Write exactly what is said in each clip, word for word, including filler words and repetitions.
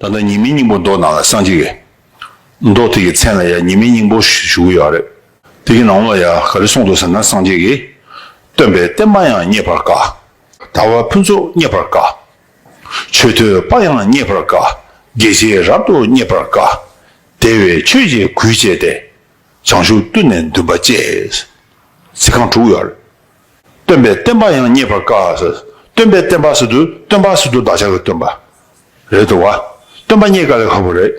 ད་ལྟ་ཉི་མའི་སྙིང་པོ་མདོ་ནང་ལ་སངས་རྒྱས་ཀྱི་མདོ་དེ་གི་མཚན་ལ་ཡང་ཉི་མའི་སྙིང་པོ་ཞུ་གི་ཡོད་རེད། དེ་གི་ནང་ལ་ཡང་ག་རེ་གསུངས་འདུག་ཟེར་ན། སངས་རྒྱས་ཀྱིས། སྟོན་པས་བསྟན་པ་ཡང་རྙེད་པར་དཀའ། ཟླ་བ་ཕུན་ཚོགས་རྙེད་པར་དཀའ། ཆོས་ཐོས་པ་ཡང་རྙེད་པར་དཀའ། དགེ་བྱེད་རབ་ཏུ་རྙེད་པར་དཀའ། དེ་བས་ཆོས་ཀྱི་གུས་བཅས་ཏེ། བྱང་ཆུབ་ཏུ་ནི་འདུན་པ་བསྐྱེད། ཚིག་རྐང་དྲུག་ཡོད་རེད། སྟོན་པས་བསྟན་པ་ཡང་རྙེད་པར་དཀའ་ཟེར། སྟོན་པས་བསྟན་པ་ཟེར་དུས་སྟོན་པ་ཟེར་དུས་བདག་ཅག་གི་སྟོན་པ་རེད་འདུག་བ། སྟོན་པ་རྙེད་དཀའ་ལས་ཁག་པོ་རེད།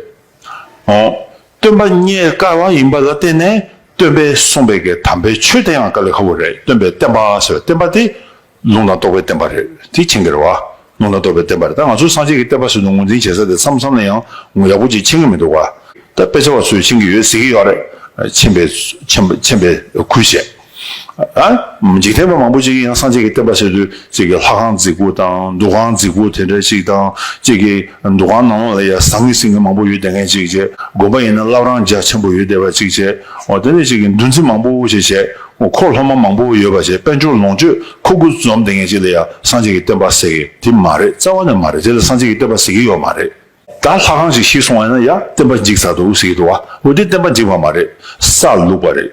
ཨོ། སྟོན་པ་རྙེད་དཀའ་བ་ཡིན་པ་ལ་བརྟེན་ནས་སྟོན་པས་གསུངས་པའི་གི་དམ་པའི་ཆོས་དེ་ཡང་དཀའ་ལས་ཁག་པོ་རེད། སྟོན་པས་བསྟན་པ་ཟེར་བའི་བསྟན་པ་དེ་ལུང་དང་རྟོགས་པའི་བསྟན་པ་རེད། དེ་མཁྱེན་གྱི་རེད་བ། ལུང་དང་རྟོགས་པའི་བསྟན་པ་རེད། ད་ང་ཚོ་སངས་རྒྱས་ཀྱི་བསྟན་པ་ཟེར་དུས་ངོས་འཛིན་བྱེད་ས་དེ་མཚམས་མཚམས་ལ་ཡང་ཡག་པོ་ཅིག་མཁྱེན་གྱི་མི་འདུག་བ། ད་དཔེ་ཆ་བ་ཚོས་མཁྱེན་གྱི་ཡོད་ཟེར་གྱི་ཡོད་རེད། མཁྱེན་པའི་མཁྱེན་པའི་མཁྱེན་པའི་གུས་བྱས། ཨ། འཇིག་རྟེན་པ་མང་པོ་ཅིག་གིས་ཡང་སངས་རྒྱས་ཀྱི་བསྟན་པ་ཟེར་དུས་ཅིག་གི་ལྷ་ཁང་རྫིག་པོ་དང་འདུ་ཁང་རྫིག་པོ་དེ་འདྲ་ཅིག་དང་། ཅིག་གི་འདུ་ཁང་ནང་ལ་ཡང་ཟང་ངེ་ཟིང་ངེ་མང་པོ་ཡོད་བསྡད་མཁན་ཅིག་བྱས། དགོན་པ་ཡིན་ན་བླ་བྲང་རྒྱ་ཆེན་པོ་ཡོད་བསྡད་པ་ཅིག་བྱས། འོ། དེ་ནས་ཅིག་གི་འདུ་འཛི་མང་པོ་ཅིག་བྱས། འོ། འཁོར་སློབ་མ་མང་པོ་ཡོད་པ་བྱས། དཔལ་འབྱོར་ལོངས་སྤྱོད་ཁོག་དགུ་འཛོམས་བསྡད་མཁན་ཅིག་ལ་ཡང་སངས་རྒྱས་ཀྱི་བསྟན་པ་ཟེར་གི་དེ་མ་རེད། རྩ་བ་ནས་མ་རེད། དེ་ལ་སངས་རྒྱས་ཀྱི་བསྟན་པ་ཟེར་གི་ཡོད་མ་རེད། ད་ལྷ་ཁང་ཞིག་བཤིག་སོང་བ་ཡིན་ན་ཡ་བསྟན་པ་འཇིག་ཚར་འདུག་ཟེར་གྱི་འདུག་བ། འོ། དེ་བསྟན་པ་འཇིག་པ་མ་རེད། ས་བླུགས་པ་རེད།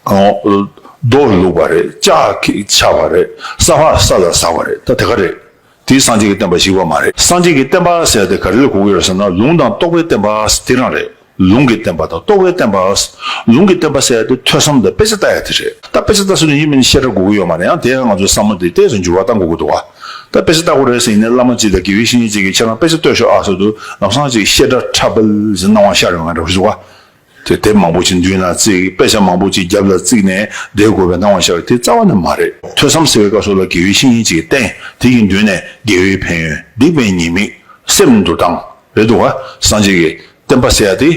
ཨོ། རྡོ་བླུགས་པ་རེད། ལྕགས་ཆགས་པ་རེད། ས་ཕག་ས་ལ་ཟགས་པ་རེད། ད་དེ་ག་རེད། དེ་སངས་རྒྱས་ཀྱི་བསྟན་པ་ཞིག་པ་མ་རེད། སངས་རྒྱས་ཀྱི་བསྟན་པ་ཟེར་དེ་ག་རེ་ལ་གོ་གི་ཡོད་ཟེར་ན། ལུང་དང་རྟོགས་པའི་བསྟན་པ་དེ་རང་རེད། ལུང་གི་བསྟན་པ་དང་རྟོགས་པའི་བསྟན་པ། ལུང་གི་བསྟན་པ་ཟེར་དེ་ཐོས་བསམ་དང་དཔེ་ཆ་ལྟ་ཡ་དེ་རེད། ད་དཔེ་ཆ་ལྟ་ཟེར་དུས་ཡིན་མིན་བཤད་གྲྭ་དགོས་ཀྱི་ཡོད་མ་རེད། ཡང་དེ་ང་ཚོའི་བསམ་བློ་དེ་ཏོག་ཙམ་འགྱུར་བ་གཏང་དགོས་ཀྱི་འདུག་བ། ད་དཔེ་ཆ་ལྟ་དགོས་རེད་ཟེར་ཡིན་ནའི་བླ་མ་གཅིག་དང་དགེ་བའི་བཤེས་གཉེན་གཅིག་གིས་ཁྱེད་རང་དཔེ་ཆ་ལྟོས་ཤོག་ཨ་ཟེར་དུས་ལམ་སང་ཅིག་བཤད་གྲྭ་འཁྲབ་པ་ཟེར་སྣང་བ་ཤར་ཡོང་ང་འདྲ་པོ་ཞིག་འདུག་བ། དེ་དེབ་མང་པོ་ཅིག་འདུས་ན་བརྩིགས། དཔེ་ཆ་མང་པོ་ཅིག་རྒྱབ་ལ་བརྩིགས་ནས་བསྡད་དགོས་པའི་སྣང་བ་ཤར་བ་དེ་རྩ་བ་ནས་མ་རེད། ཐོས་བསམ་ཟེར་བའི་སྐབས་སུ་ལ་དགེ་བའི་བཤེས་གཉེན་ཅིག་གིས་བསྟན། དེ་ཡི་མདུན་ནས་དགེ་བའི་ཕན་ཡོན། སྡིག་པའི་ཉེས་དམིགས། སེམས་འདུལ་སྟངས་རེད་འདུག་བ། སངས་རྒྱས་ཀྱི་བསྟན་པ་ཟེར་ཡ་དེ།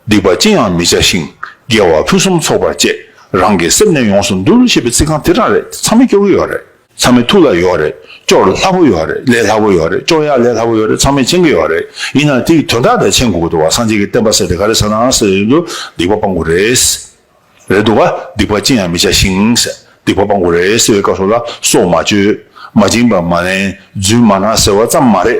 སྡིག་པ་ཅི་ཡང་མི་བྱ་ཞིང་། དགེ་བ་ཕུན་སུམ་ཚོགས་པར་སྤྱད། རང་གི་སེམས་ནི་ཡོངས་སུ་འདུལ་ཞེས་པའི་ཚིག་རྐང་དེ་རང་རེད། ཚང་མས་སྐྱོར་གྱི་ཡོད་རེད། ཚང་མའི་ཐུགས་ལ་ཡོད་རེད། སྐྱོར་སླ་པོ་ཡོད་རེད། ལས་སླ་པོ་ཡོད་རེད། སྐྱོར་ཡག་ལས་སླ་པོ་ཡོད་རེད། ཚང་མས་མཁྱེན་གྱི་ཡོད་རེད། ཡིན་ནའང་དེའི་དོན་དག་དེ་མཁྱེན་དགོས་ཀྱི་འདུག་བ། སངས་རྒྱས་ཀྱི་བསྟན་པ་ཟེར་དེ་ག་རེ་ཟེར་ན་ཟེར་ཡོང་དུས་སྡིག་པ་སྤང་དགོས་རེད། རེད་འདུག་བ། སྡིག་པ་ཅི་ཡང་མི་བྱ་ཞིང་ཟེར། སྡིག་པ་སྤང་དགོས་རེད་ཟེར་བའི་སྐབས་སུ་ལ་སྲོག་མ་གཅོད། མ་བྱིན་པ་མ་ལེན། རྫུན་མ་སྨྲ་ཟེར་བ་ཙམ་མ་རེད།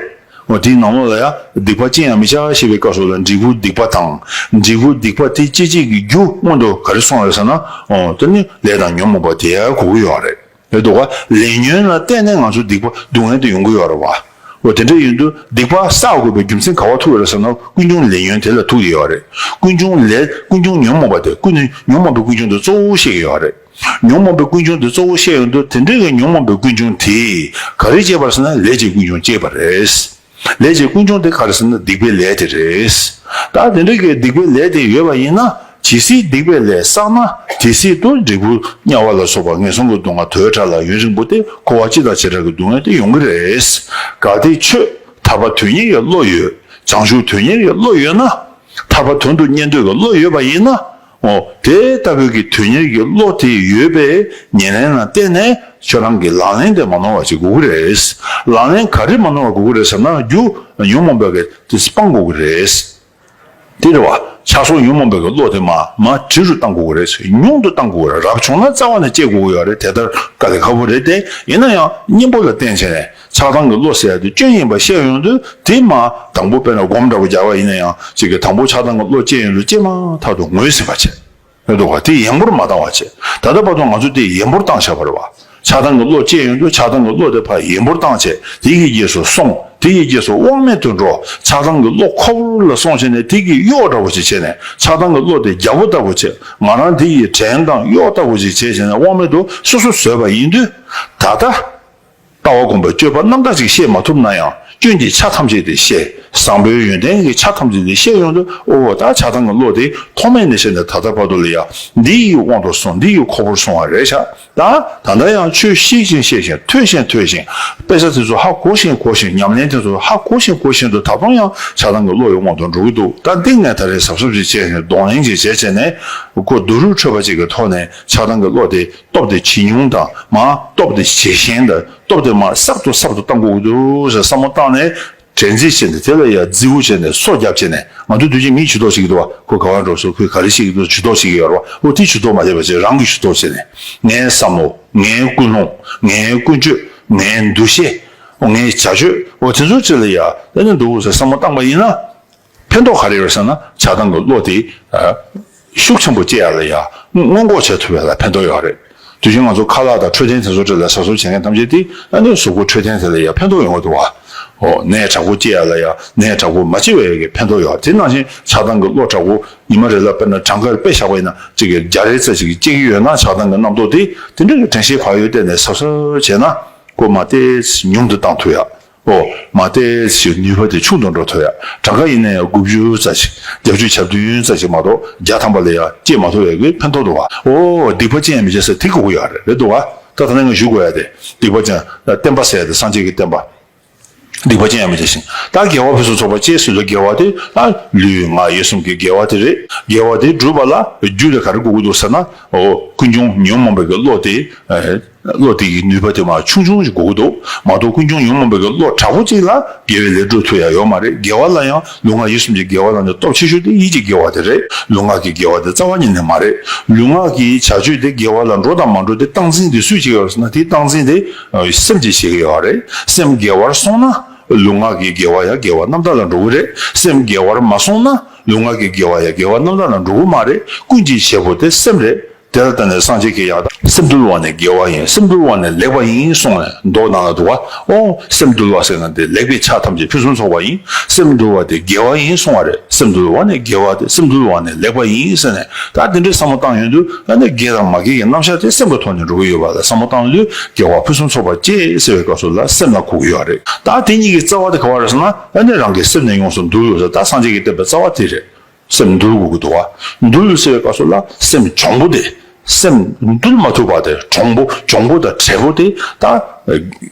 འོ། དེའི་ནང་ལོགས་ལ་ཡང་སྡིག་པ་ཅི་ཡང་མི་བྱ་ཞེས་པའི་སྐབས་སུ་ལ་འབྲས་བུ་སྡིག་པ་དང་། འབྲས་བུ་སྡིག་པ་དེ་སྐྱེད་བྱེད་ཀྱི་རྒྱུ་སྔོན་དུ་ག་རེ་གསུངས་རེད་ཟེར་ན། འོ། དེ་ནི་ལས་དང་ཉོན་མོངས་པ་དེ་ཡང་གོ་གི་ཡོད་རེད། རེད་འདུག་བ། ལས་ཉོན་ལ་བརྟེན་ནས་ང་ཚོ་སྡིག་པ་སྡུག་བསྔལ་དེ་ཡོང་གི་ཡོད་རེད་བ། འོ། དེ་འདྲ་ཡིན་དུས་སྡིག་པ་བསགས་དགོས་པའི་རྒྱུ་མཚན་ག་བ་ཐུག་ཡོད་རེད་ཟེར་ན། ཀུན་འབྱུང་ལས་ཉོན་དེ་ལ་ཐུག་ཡོད་རེད། ཀུན་འབྱུང་ལས། ཀུན་འབྱུང་ཉོན་མོངས་པ་དེ། ཀུན་ནས་ཉོན་མོངས་པའི་ཀུན་འབྱུང་དེ་གཙོ་བོ་བཤད་ཀྱི་ཡོད་རེད། ཉོན་མོངས་པའི་ཀུན་འབྱུང་དེ་གཙོ་བོ་བཤད་ཡོང་དུས། དེ་འདྲའི་གི་ཉོན་མོངས་པའི་ཀུན་འབྱུང་དེ་ག་རེ་སྐྱེས་པ་རེད་ཟེར་ན། ལས་ཀྱི་ཀུན་འབྱུང་སྐྱེས་པ་རེད། ལས་ཀྱི་ཀུན་འབྱུང་དེ་ག་རེ་ཟེར་ན། སྡིག་པའི་ལས་དེ་རེད། ད་དེ་འདྲའི་གི་སྡིག་པའི་ལས་དེ་ཡོད་པ་ཡིན་ན། ཇི་སྲིད་སྡིག་པའི་ལས་བསགས་ན། དེ་སྲིད་དུ་འབྲས་བུ་དམྱལ་བ་ལ་སོགས་པ་ངན་སོང་གི་སྡུག་བསྔལ་དུ་བ་འཁྲུག་ལ་ཡུན་རིང་པོ་དེ་འཁོར་བ་སྤྱི་དང་བྱེ་བྲག་གི་སྡུག་བསྔལ་དེ་ཡོང་གི་རེད། གལ་ཏེ་ཁྱོད་ཐར་པ་དོན་གཉེར་གྱི་བློ་ཡོད། བྱང་ཆུབ་དོན་གཉེར་གྱི་བློ་ཡོད་ན། ཐར་པ་དོན་དུ་གཉེར་འདོད་ཀྱི་བློ་ཡོད་པ་ཡིན་ན། འོ། དེ་ལྟ་བུའི་གི་དོན་གཉེར་གྱི་བློ་དེ་ཡོད་པའི་ཉེར་ལེན་ལ་བརྟེན་ནས་ཁྱོད་རང་གི་ལག་ལེན་དེ་མ་ནོར་བ་ཅིག་དགོས་ཀྱི་རེད། ལག་ལེན་ག་རེ་མ་ནོར་བ་དགོས་ཀྱི་རེད་ཟེར་ན། རྒྱུ་ཉོན་མོངས་པའི་གི་དེ་སྤང་དགོས་ཀྱི་རེད། དེ་རེད་བ། ཆགས་སོགས་ཉོན་མོངས་པའི་གི་བློ་དེ་མ་མ་དྲི་རུ་བཏང་དགོས་ཀྱི་རེད། ཉུང་དུ་བཏང་དགོས་ཀྱི་རེད། རབ་བྱུང་ན་རྩ་བ་ནས་སྐྱེ་དགོས་ཀྱི་ཡོད་རེད། དེ་ལྟར་དཀའ་ལས་ཁག་པོ་རེད་དེ། ཡིན་ན་ཡང་གཉེན་པོ་ལ་བརྟེན་བྱས་ནས། ཆགས་སྡང་གི་བློ་ཟེར་ཡ་དེ་སྐྱོན་ཡིན་པ་ཤེས་ཡོང་དུས། དེ་མ་དང་པོ་དཔེར་ན་སྒོམ་འདྲ་པོ་རྒྱག་པ་ཡིན་ན་ཡང་། ཅིག་གི་དང་པོ་ཆགས་སྡང་གི་བློ་སྐྱེས་ཡོང་དུས་སྐྱེས་མ་ཐག་ཏུ་ངོས་ཟིན་པ་བྱས། རེད་འདུག་བ། དེ་ཡན་པོར་མ་བཏང་བ་བྱས། ད་ལྟ་བར་དུ་ང་ཚོ་དེ་ཡན་པོར་བཏང་བཞག་པ་རེད་བ། ཆགས་སྡང་གི་བློ་སྐྱེས་ཡོང་དུས་ཆགས་སྡང་གི་བློ་དེ་ཕར་ཡན་པོར་བཏང་བྱས། དེ་ཡི་རྗེས་སུ་སོང་། དེ་ཡི་རྗེས་སུ་དབང་མེད་དུ་འགྲོ། ཆགས་སྡང་གི་བློ་ཁོ་བོ་ལ་སོང་བྱས་ནས། དེ་གི་གཡོག་འདྲ་པོ་ཞིག་བྱས་ནས། ཆགས་སྡང་གི་བློ་དེ་རྒྱལ་པོ་ལྟ་བུ་བྱས། ང་རང་དེ་ཡི་བྲན་དང་གཡོག་ལྟ་བུ་ཞིག་བྱས་བྱས་ནས། དབང་མེད་དུ་སོ་སོ་བཟོས་པ་ཡིན་དུས། ད་ལྟ། ལྟ་བ་སྒོམ་པའི་སྤྱོད་པ་རྣམ་དག་ཅིག་ཤེས་མ་ཐུབ་ན་ཡང་། སྐྱོན་གྱི་ཆ་ཐམས་ཅད་དེ་ཤེས། བཟང་པོའི་ཡོན་ཏན་གྱི་ཆ་ཐམས་ཅད་དེ་ཤེས་ཡོང་དུས། ཨོ། ད་ཆགས་སྡང་གི་བློ་དེ་ཐོག་མེད་ནས་བྱས་ནས་ད་ལྟ་བར་དུ་ལ་ཡང་འདི་ཡི་དབང་དུ་སོང་། འདི་ཡི་ཁོ་བོར་སོང་བ་རེད་ཤག་ད་ད་ལྟ་ཡང་ཆོས་ཤེས་བཞིན་ཤེས་བཞིན། ཐོས་བཞིན་ཐོས་བཞིན། དཔེ་ཆ་དེ་ཚོ་ཧ་གོ་བཞིན་གོ་བཞིན། ཉམས་ལེན་དེ་ཚོ་ཧ་གོ་བཞིན་གོ་བཞིན་དུ། ད་དུང་ཡང་ཆགས་སྡང་གི་བློ་ཡི་དབང་དུ་འགྲོ་གི་འདུག་ད་འདི་ངས་ད་རེས་གཟབ་གཟབ་ཅིག་བྱས་ནས། གདོང་ལེན་ཅིག་བྱས་བྱས་ནས། ཁོ་སྡུག་རུས་འཕྲོད་པ་ཅིག་གི་ཐོག་ནས་ཆགས་སྡང་གི་བློ་དེ། སྟོབས་དེ་ཇེ་ཉུང་དང་། མ་སྟོབས་དེ་ཇེ་ཞན་དང་། སྟོབས་དེ་མར་སག་ཏུ་སག་ཏུ་བཏང་དགོས་ཀྱི་འདུག་ཟེར་བསམ་བློ་བཏང་ནས། དྲན་རྩིས་བྱས་ནས། དེ་ལ་ཡ་རྫི་བོ་བྱས་ནས། སོ་རྒྱབ་བྱས་ནས། ང་ཚོ་དུས་རྒྱུན་མིས་ཇུས་གཏོགས་བྱེད་ཀྱི་འདུག་བ། ཁོས་ག་པར་འགྲོ་སོང་། ཁོས་ག་རེ་བྱེད་ཀྱི་འདུག་ཇུས་གཏོགས་བྱེད་ཀྱི་ཡོད་རེད་བ། འོ། དེ་ཇུས་གཏོགས་མ་བྱས་པ་བྱས། རང་གིས་ཇུས་གཏོགས་བྱས་ནས། ངའི་བསམ་བློ། ངའི་ཀུན་སློང་། ངའི་ཀུན་སྤྱོད། ངའི་འདུ་ཤེས། ངའི་བྱ་སྤྱོད་འོ་དེ་ཚོའི་གྲས་ལ་ཡ་ཨ་ནི་འདུག་ཟེར་བསམ་བློ་བཏང་པ་ཡིན་ན། ཕན་ཐོགས་ག་རེ་ཡོད་ཟེར་ན་ཆགས་སྡང་གི་བློ་དེ་ཤུགས་ཆེན་པོ་སྐྱེ་ཡ་ལ་ཡ་སྔོན་འགོག་བྱེད་ཐུབ་ཡ་ལ་ཕན་ཐོགས་ཡོད་རེད། དུས་རྒྱུན་ང་ཚོ་ཁ་ལག་དང་འཕྲོད་བསྟེན་དེ་ཚོ་གྲས་ལ་གཟབ་གཟབ་བྱེད་མཁན་ཐམས་ཅད་དེ་ཨ་ནི་གཟུགས་པོ་འཕྲོད་བསྟེན་དེ་ལ་ཡ་ཕན་ཐོགས་ཡོང་གི་འདུག་བ། ཨོ་ནད་དྲག་པོ་སྐྱེ་ཡ་ལ་ཡ་ནད་དྲག་པོ་མ་སྐྱེ་བའི་གི་ཕན་ཐོགས་ཡོད་རེད། དེ་ནང་བཞིན་ཆགས་སྡང་གི་བློ་དྲག་པོ་ཉི་མ་རེ་ལ་དཔེར་ན་གྲངས་ཀར་དཔེ་བཞག་པ་ཡིན་ན་གཅིག་གི་བརྒྱ་རེ་ཙམ་ཞིག་སྐྱེ་གི་ཡོད་ན་ཆགས་སྡང་གི་རྣམ་རྟོག་དེ་དེ་འདྲ་གི་དྲན་ཤེས་བག་ཡོད་བསྡད་ནས་གཟབ་གཟབ་བྱས་ན་ཀོ་མ་དེ་ཉུང་དུ་བཏང་ཐུབ་ཡ། ཨོ། མ་བལྟས་ཞེས་ནུས་པ་དེ་ཆུང་དུ་འགྲོ་ཐུབ་ཡ། གྲངས་ཀ་ཡིན་ན་ཡང་དགུ་བཅུ་ཙམ་ཞིག་བརྒྱད་ཅུ་གྱ་བདུན་ཙམ་ཞིག་མ་གཏོགས་བརྒྱ་ཐམ་པ་ལ་ཡང་སྐྱེ་མ་ཐུབ་པའི་གི་ཕན་ཐོགས་འདུག་བ། ཨོ། སྡིག་པ་ཅི་ཡང་མི་བྱ་ཟེར་དེ་གོ་གི་ཡོད་རེད། རེད་འདུག་བ། ད་ད་ནི་ང་ཞུ་དགོས་ཡ་དེ། སྡིག་པ་ཅི་ཡང་བསྟན་པ་ཟེར་ཡ་དེ་སངས་རྒྱས་ཀྱི་བསྟན་པ། སྡིག་པ་ཅི་ཡང་མི་བྱ་ཞིང་། ད་དགེ་བ་ཕུན་སུམ་ཚོགས་པ་སྤྱད་ཟེར་དུས་དགེ་བ་དེ་ད་ལུས་ངག་ཡིད་གསུམ་གྱི་དགེ་བ་དེ་རེད། དགེ་བ་དེ་སྒྲུབ་པ་ལ་རྒྱུ་དེ་ག་རེ་དགོས་ཀྱི་འདུག་ཟེར་ན། ཨོ། ཀུན་འབྱུང་ཉོན་མོངས་པའི་གི་བློ་དེ། བློ་དེ་ཡི་ནུས་པ་དེ་མར་ཆུང་ཆུང་ཞིག་དགོས་ཀྱི་འདུག་མ་གཏོགས་ཀུན་འབྱུང་ཉོན་མོངས་པའི་གི་བློ་དྲག་པོ་གཅིག་ལ་དགེ་བའི་ལས་སྒྲུབ་ཐུབ་ཡ་ཡོད་མ་རེད། དགེ་བ་ལ་ཡང་ལུས་ངག་ཡིད་གསུམ་གྱི་དགེ་བ་ལ་ནི་སྟོབས་ཆེ་ཤོས་དེ་ཡིད་ཀྱི་དགེ་བ་དེ་རེད། ལུས་ངག་གི་དགེ་བ་དེ་རྩ་བ་ཉིད་ནས་མ་རེད། ལུས་ངག་གི་བྱ་སྤྱོད་དེ་དགེ་བ་ལ་འགྲོ་དང་མ་འགྲོ་དེ་སྟངས་འཛིན་དེ་སུས་བྱེད་ཀྱི་ཡོད་ཟེར་ན་དེའི་སྟངས་འཛིན་དེ་སེམས་ཀྱིས་བྱེད་ཀྱི་ཡོད་རེད། སེམས་དགེ་བར་སོང་ན་ལུས་ངག་གི་དགེ་བ་ཡང་དགེ་བ་རྣམ་དག་ལ་འགྲོ་གི་རེད། སེམས་དགེ་བར་མ་སོང་ན་ལུས་ངག་གི་དགེ་བ་ཡང་དགེ་བ་རྣམ་དག་ལ་འགྲོ་གི་མ་རེད། ཀུན་གྱི་བྱེད་པོ་དེ་སེམས་རེད། དེ་ལ་བརྟེན་ནས་སངས་རྒྱས་ཀྱིས་ཡང་དག་སེམས་འདུལ་བ་ནི་དགེ་བ་ཡིན། སེམས་འདུལ་བ་ནི་ལེགས་པ་ཡིན་གསུངས་ནས་མདོ་ནང་ལ་འདུག་བ། ཨོ། སེམས་འདུལ་བ་ཟེར་ན་དེ་ལེགས་པའི་ཆ་ཐམས་ཅད་ཕུན་སུམ་ཚོགས་པ་ཡིན། སེམས་འདུལ་བ་དེ་དགེ་བ་ཡིན་གསུང་བ་རེད། སེམས་འདུལ་བ་ནི་དགེ་བ་སྟེ། སེམས་འདུལ་བ་ནི་ལེགས་པ་ཡིན་ཟེར་ནས་ད་དེ་འདྲའི་བསམ་བློ་བཏང་ཡོང་དུས་ཨ་ནི་དགེ་དང་མ་དགེ་ཡི་རྣམ་གཞག་དེ་སེམས་ཀྱི་ཐོག་ནས་འགྲོ་གི་ཡོད་པ་ལ་བསམ་བློ་བཏང་དུས་དགེ་བ་ཕུན་སུམ་ཚོགས་པ་སྐྱེ་ཟེར་བའི་སྐབས་སུ་ལ་སེམས་ལ་གོ་གི་ཡོད་རེད། ད་དེ་གཉིས་ཀྱི་རྩ་བ་དེ་ག་བ་རེད་ཟེར་ན་ཨ་ནི་རང་གི་སེམས་ནས་ཡོངས་སུ་འདུལ་ཡོད་ཟེར། ད་སངས་རྒྱས་ཀྱིས་བསྟན་པའི་རྩ་བ་དེ་རེད། སེམས་འདུལ་དགོས་ཀྱི་འདུག་བ། འདུལ་ཟེར་བའི་སྐབས་སུ་ལ་སེམས་གྱོང་པོ་དེ། སེམས་འདུལ་མ་ཐུབ་པ་དེ་གྱོང་པོ་གྱོང་པོ་དང་བྲེལ་པོ་དེ་ད།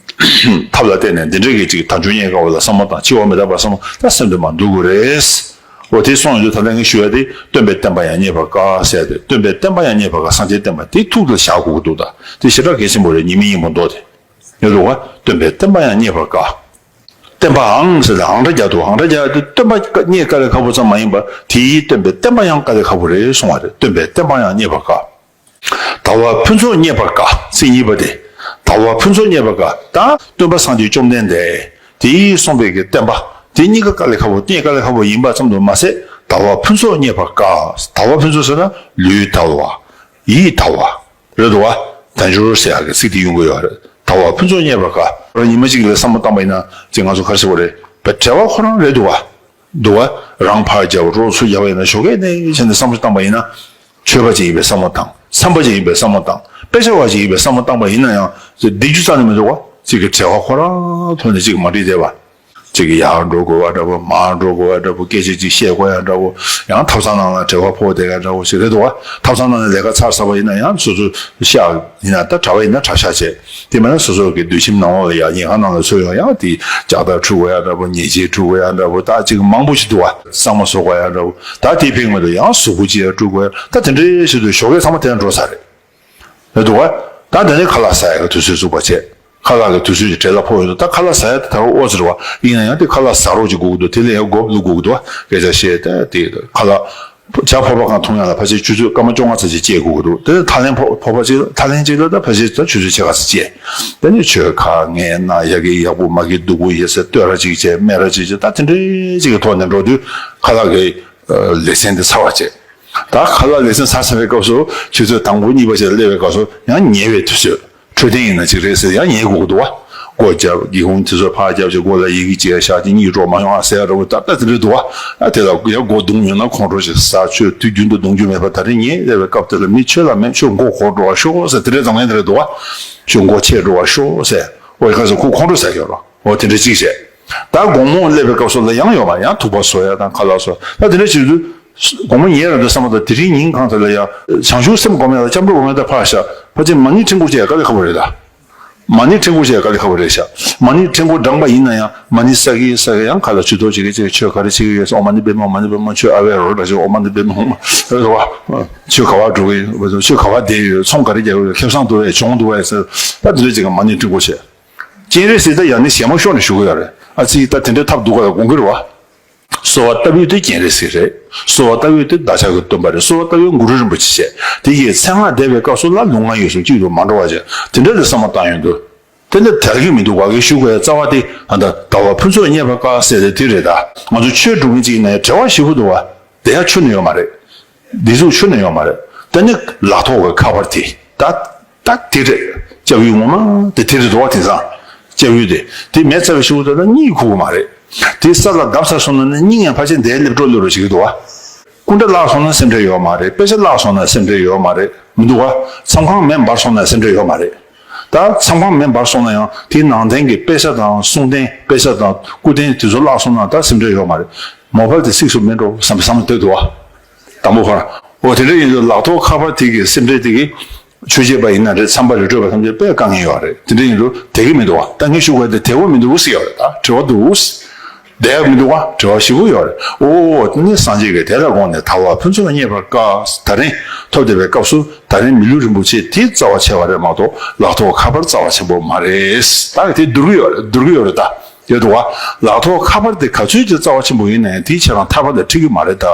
ཐབས་ལ་བརྟེན་ནས་འདི་འདྲ་གི་ཅིག་དལ་འབྱོར་རྙེད་དཀའ་བ་ལ་བསམ་བློ་བཏང་། འཆི་བ་མི་རྟག་པར་བསམ་བློ་ད་སེམས་དེ་མར་འདུལ་དགོས་རེད། འོ་དེ་སོང་ཡོང་དུས་ད་ལྟ་ངས་ཞུ་ཡ་དེ་སྟོན་པའི་བསྟན་པ་ཡང་རྙེད་པར་དཀའ་ཟེར་ཡ་དེ། སྟོན་པའི་བསྟན་པ་ཡང་རྙེད་པར་དཀའ། སངས་རྒྱས་བསྟན་པ་དེ་ཐུགས་ལ་བཞག་དགོས་ཀྱི་འདུག་ད་དེ་ཞེ་དྲག་གལ་ཆེན་པོ་རེད། ཉི་མའི་སྙིང་པོ་མདོ་དེ། ཡོད་འདུག་བ། སྟོན་པའི་བསྟན་པ་ཡང་རྙེད་པར་དཀའ། བསྟན་པའང་ཟེར་ཏེ་ཨང་སྒྲ་རྒྱག་འདུག་ཨང་སྒྲ་རྒྱག་དུས་སྟོན་པ་རྙེད་དཀའ་ལས་ཁག་པོ་ཙམ་མ་ཡིན་པར་དེའི་སྟོན་པའི་བསྟན་པ་ཡང་དཀའ་ལས་ཁག་པོ་རེད་གསུང་བ་རེད། སྟོན་པའི་བསྟན་པ་ཡང་རྙེད་པར་དཀའ། དལ་བ་ཕུན་ཚོགས་རྙེད་པར་དཀའ། ཚིག་གཉིས་པ་དེ། དལ་བ་ཕུན་ཚོགས་རྙེད་པར་དཀའ། ད་སྟོན་པ་སངས་རྒྱས་བཅོམ་ལྡན་འདས་དེས་གསུངས་པའི་གི་བསྟན་པ་དེ་གཉིས་ཀ་དཀའ་ལས་ཁག་པོ་རྙེད་དཀའ་ལས་ཁག་པོ་ཡིན་པ་ཙམ་དུ་མ་ཟད། དལ་བ་ཕུན་ཚོགས་རྙེད་པར་དཀའ། དལ་བ་ཕུན་ཚོགས་ཟེར་ན་ལུས་དལ་བ། ཡིད་དལ་བ། རེད་འདུག་བ། དལ་འབྱོར་ཟེར་ཡག་གི་ཚིག་དེ་ཡོང་གི་ཡོད་རེད། དལ་བ་ཕུན་ཚོགས་རྙེད་པར་དཀའ། ཉི་མ་གཅིག་ལ་བསམ་བློ་བཏང་པ་ཡིན་ན་ཅིག་ང་ཚོ་ག་རེ་ཟེར་དགོས་རེད། བྲེལ་བ་ཁོ་རང་རེད་འདུག་བ། འདུག་བ། རང་ཕར་རྒྱབ་རོགས་ཚུར་རྒྱབ་ཡིན་ན་ཞོགས་ཀས་ནས་བྱས་ནས་བསམ་བློ་བཏང་པ་ཡིན་ན། ཆོས་པ་ཅིག་ཡིན་པའི་བསམ་བློ་བཏང་། འཚམས་པ་ཅིག་ཡིན་པའི་བསམ་བློ་བཏང་། དཔེ་ཆ་བ་ཅིག་ཡིན་པའི་བསམ་བློ་བཏང་པ་ཡིན་ན་ཡང་བདེ་རྒྱུ་རྩ་ནས་མི་འདུག་བ། ཅིག་གི་བྲེལ་བ་ཁོ་རང་ཐོག་ནས་ཅིག་མ་འགྲིག་བསྡད་པ། ཅིག་གི་ཡར་འགྲོ་དགོས་པ་འདྲ་པོ། མར་འགྲོ་དགོས་པ་འདྲ་པོ། སྐད་ཆ་ཅིག་བཤད་དགོས་ཡ་འདྲ་པོ། ཡང་ཐབ་ཚང་ནང་ལ་བྲེལ་བ་ཕོག་བསྡད་ཡ་འདྲ་པོ་ཞིག་རེད་འདུག་བ། ཐབ་ཚང་ནང་ལ་ལས་ཀ་ཚར་ཚར་བ་ཡིན་ན་ཡང་སོ་སོ་ཤག་ཡིན་ན་ད་གྲྭ་པ་ཡིན་ན་གྲྭ་ཤག་བྱས། དེ་མིན་ན་སོ་སོ་གི་སྡོད་ཁྱིམ་ནང་ལོགས་ལ་ཡ་ཉལ་ཁང་ནང་ལ་ཚུར་ཡོང་ཡང་དེ་ལྕགས་ཐག་འཁྲུ་དགོས་ཡ་འདྲ་པོ། ཉལ་ཆས་འཁྲུ་དགོས་ཡ་འདྲ་པོ། ད་ཅིག་མང་པོ་ཞིག་འདུག་བ། གཙང་མ་བཟོ་དགོས་ཡ་འདྲ་པོ། ད་དེ་ཕན་མི་འདུག་ཡང་གཟུགས་པོ་ཅིག་ཡ་འཁྲུ་དགོས་ཡ། ད་དེ་འདྲའི་ཞིག་འདུག་ཞོགས་ཀས་ཚང་མ་དེ་ཡང་འགྲོ་ས་རེད། རེད་འདུག་བ། ད་དེ་ནས་ཁ་ལག་ཟ་ཡག་གི་དུས་ཚོད་བཙུགས་པ་བྱས། ཁ་ལག་གི་དུས་ཚོད་ཀྱི་བྲེལ་བ་ཕོག་ཡོད་འདུག་ད་ཁ་ལག་ཟ་ཡག་དེ་ད་རུང་ཨོ་ཙི་རེད་བ། ཡིན་ན་ཡང་དེ་ཁ་ལག་ཟ་རོགས་ཅིག་དགོས་ཀྱི་འདུག་དེ་ལ་ཡང་སྒོ་བླུག་དགོས་ཀྱི་འདུག་བ། སྐད་ཆ་བཤད་དེ་དེ་ཁ་ལག་ཇ་ཕོར་པ་གང་འཐུང་ཡག་ལ་ཕལ་ཆེར་ཆུ་ཚོད་སྐར་མ་བཅོ་ལྔ་ཙམ་ཅིག་བཅད་དགོས་ཀྱི་འདུག་དེ་ནས་ཐག་ལེན་ཕོར་པ་གཅིག་ལ་ཐག་ལེན་གཅིག་ལ་ད་ཕལ་ཆེར་ད་ཆུ་ཚོད་ཕྱེད་ཀ་ཙམ་བཅད། དེ་ནས་ཆོས་ཁ་ངས་ན་ཡ་གི་ཡག་པོ་མ་གི་སྡུག་པོ་ཡོད་ཟེར་བསྟོད་ར་ཅིག་བྱས། སྨད་ར་ཅིག་བྱས། ད་དེ་འདྲའི་ཅིག་གི་ཐོག་ནས་འགྲོ་དུས་ཁ་ལག་གི་ལེ་ཚན་དེ་ཚར་བ་བྱས། ད་ཁ་ལག་ལེ་ཚན་ཚར་ཚར་བའི་སྐབས་སུ་ཆུ་ཚོད་དང་པོ་གཉིས་པ་ཞིག་ལ་སླེབས་པའི་སྐབས་སུ་ཡང་ཉལ་བའི་དུས་ཚོད། འཕྲོད་བསྟེན་ཡིན་ན་ཅིག་རེད་ཟེར་ཡང་ཉལ་དགོས་ཀྱི་འདུག་བ། སྒོ་བརྒྱབ། སྒེའུ་ཁུང་དེ་ཚོ་ཕར་བརྒྱབ་བྱས། སྒོ་ལ་ཡི་གེ་ཅིག་བཞག་བྱས། གཉིད་དཀྲོག་མ་ཡོང་ཨ་ཟེར་ཡ་འདྲ་པོ། ད་ལྟ་དེ་འདྲ་འདུག་བ། ཨ་དེ་ལ་ཡང་སྒོ་རྡུང་ཡོང་ན་ཁོང་ཁྲོ་ཞིག་ཟ། ཆོས་དུས་རྒྱུན་དུ་རྡུང་རྒྱུ་མེད་པ། ད་རེས་ཉལ་སླེབས་པའི་སྐབས་དེ་ལ་མི་ཆོས་ལ་མེད། ཆོས་མགོ་འཁོར་འགྲོ་བ་ཤོག་ཟེར། དེ་འདྲའི་འཛམ་གླིང་དེ་འདྲ་འདུག་བ། ཆོས་མགོ་ཆད་འགྲོ་བ་ཤོག་ཟེར། འོ་ཡ་ག་ཟེར། ཁོ་ཁོང་ཁྲོ་ཟ་གི་ཡོད་རེད། འོ་དེ་འདྲ་ཅིག་བྱས། ད་དགོང་མོ་སླེབས་པའི་སྐབས་སུ་ལ་ཡང་ཡོད་མ། ཡང་ཐུག་པ་བཟོ་ཡ་དང་ཁ་ལག་བཟོ། ད་དེ་འདྲ་བྱེད་དུས་དགོང་མོ་ཉལ་རན་དུས་བསམ་པ་དང་དེ་རིང་ཉིན་གང་དེ་ལ་ཡ་བྱང་ཆུབ་སེམས་སྒོམ་ཡ་དང་སྐྱབས་འགྲོ་སྒོམ་ཡ་དང་ཕར་བཞག་ཕལ་ཆེར་མ་ཎི་ཕྲེང་སྐོར་བྱེད་ཡ་དཀའ་ལས་ཁག་པོ་རེད་ད། མ་ཎི་ཕྲེང་སྐོར་བྱེད་ཡ་དཀའ་ལས་ཁག་པོ་རེད་ཤག་མ་ཎི་ཕྲེང་སྐོར་བགྲངས་པ་ཡིན་ན་ཡང་མ་ཎི་བསགས་ཀྱི་བསགས་ཀྱི། ཡང་ཁ་ལ་ཇུས་གཏོགས་བྱེད་ཀྱི་བྱེད་ཀྱི། ཆོས་ག་རེ་བྱེད་ཀྱི་ཡོད་ཟེར། ཨོཾ་མ་ཎི་པདྨེ་ཧཱུྃ། མ་ཎི་པདྨེ་ཧཱུྃ། ཆོས་ཨ་བྷྱཱ་རོ་ཧྲཱིཿ་ཟེར། ཨོཾ་མ་ཎི་པདྨེ་ཧཱུྃ། ཆོས་ག་པར་འགྲོ་གི་ཡོད། ཆོས་ག་པར་བསྡད་ཡོད། ཚོང་ག་རེ་རྒྱག་གི་ཡོད། ཁེ་བཟང་འདུག་གས། གྱོང་འདུག་གས་ཟེར། ད་དེ་འདྲ་ཅིག་གི་མ་ཎི་ཕྲེང་སྐོར་བྱེད། སྤྱན་རས་གཟིགས་ད་ཡང་ནི་ཞལ་མ་ཤོར་ནས་བཞུགས་ཀྱི་ཡོད་རེད། ཨ་ཙི། ད་དེ་འདྲའི་ཐབས་འདུག་ག་ལ་དགོངས་ཀྱི་རེད་བ། གསོལ་བ་བཏབ་ཡུལ་དེ་སྤྱན་རས་གཟིགས་རེད། གསོལ་བ་བཏབ་ཡུལ་དེ་བདག་ཅག་གི་སྟོན་པ་རེད། གསོལ་བ་བཏབ་ཡུལ་གུ་རུ་རིན་པོ་ཆེ་བྱས། དེ་ཡི་མཚན་སྔགས་བཟླས་པའི་སྐབས་སུ་ལ་ལུས་ངག་ཡིད་གསུམ་གཅིག་ཏུ་མ་འགྲོ་བ་བྱས། དེ་འདྲ་ལ་བསམ་བློ་བཏང་ཡོང་དུས། དེ་འདྲ་དལ་གྱི་མི་འདུག་བ། གི་ཞུ་དགོས་རྩ་བ་དེ་ཨ་ད་ཟླ་བ་ཕུན་ཚོགས་རྙེད་པར་དཀའ་ཟེར་ཏེ་དེ་རེད་ད། ང་ཚོ་ཆོས་སྒྲུབ་མཁན་ཅིག་ཡིན་ན་ཡང་བྲེལ་བ་ཞེ་པོ་འདུག་བ། དེ་ཡང་ཆུ་ནས་ཡོད་མ་རེད། འདི་ཟུག་ཆུ་ནས་ཡོད་མ་རེད། དེ་ནི་ལག་ཐོག་གི་ཁ་པར་དེ་ད་ད་དེ་རེད། སྐྱབས་ཡུལ་ངོ་མ་དེ་དེ་རེད་འདུག་བ། དེང་སང་སྐྱབས་ཡུལ་དེ་དེ་མེད་ཚར་བའི་ཞེ་པོ་འདུག་ད་གཉིད་ཁུག་གི་མ་རེད། དེ་ས་ལ་བརྡབས་ཚར་སོང་ན་ནི་གཉིད་ངན་ཕལ་ཆེར་འདིར་སླེབས་འགྲོ་སླེབས་འགྲོ་བྱེད་ཀྱི་འདུག་བ། སྐུ་འདྲ་བརླག་སོང་ན་སེམས་ཁྲལ་ཡོད་མ་རེད། དཔེ་ཆ་བརླག་སོང་ན་སེམས་ཁྲལ་ཡོད་མ་རེད། མི་འདུག་ག་མཚམས་ཁང་མེ་འབར་སོང་ན་སེམས་ཁྲལ་ཡོད་མ་རེད། ད་མཚམས་ཁང་མེ་འབར་སོང་ན་ཡང་དེའི་ནང་བསྟན་གྱི་དཔེ་ཆ་དང་གསུང་རྟེན། དཔེ་ཆ་དང་སྐུ་རྟེན་དེ་ཚོ་བརླག་སོང་ན་ད་སེམས་ཁྲལ་ཡོད་མ་རེད། མོ་བལ་དེ་སིག་སུ་མེད་འགྲོ་བསམ་པའི་བསམ་བློ་འདུག་ག་དང་པོ་ཁོ་རང་། འོ་དེ་འདྲ་ཡིན་དུས་ལག་ཐོག་ཁ་པར་དེ་གི་སེམས་ཁྲལ་དེ་གི་ཆོས་བྱེད་པ་ཡིན་ན་རེད། འཚམས་པ་རེད། སྤྲོས་པ་ཐམས་ཅད་དཔེ་དཀའ་ངལ་ཡོད་རེད། དེ་འདྲ་ཡིན་དུས་དེ་གི་མི་འདུག་ག་ད་ངས་ཞུ་དགོས་དེ་དེ་བོ་མི་འདུག་ཟེར་ཡོད་རེད། ད་དྲི་བ་འདུག་བསྡད་ཡག་མི་འདུག་ག་དྲི་བ་ཞེ་པོ་ཡོད་རེད། ཨོ་ནི་སངས་རྒྱས་ཀྱིས་དེ་ལ་དགོངས་ནས་ཟླ་བ་ཕུན་ཚོགས་རྙེད་པར་དཀའ། ད་རིང་ཐོབ་བསྡད་པའི་སྐབས་སུ་ད་རིང་མི་ལུས་རིན་པོ་ཆེ་དེ་རྩ་བ་ཆེ་བ་རེད་མ་གཏོགས་ལག་ཐོག་ཁ་པར་རྩ་བ་ཆེན་པོ་མ་རེད། ད་གི་དེ་བསྡུར་གི་ཡོད་རེད། བསྡུར་གི་ཡོད་རེད་ད། ཡོད་དོ། ལག་ཐོག་ཁ་པར་དེ་ག་ཚོད་ཀྱི་རྩ་བ་ཆེན་པོ་ཡིན་ན་ཡང་དེའི་ཁྱེད་རང་ཐར་པ་དང་འཁྲིལ་གི་མ་རེད་ད།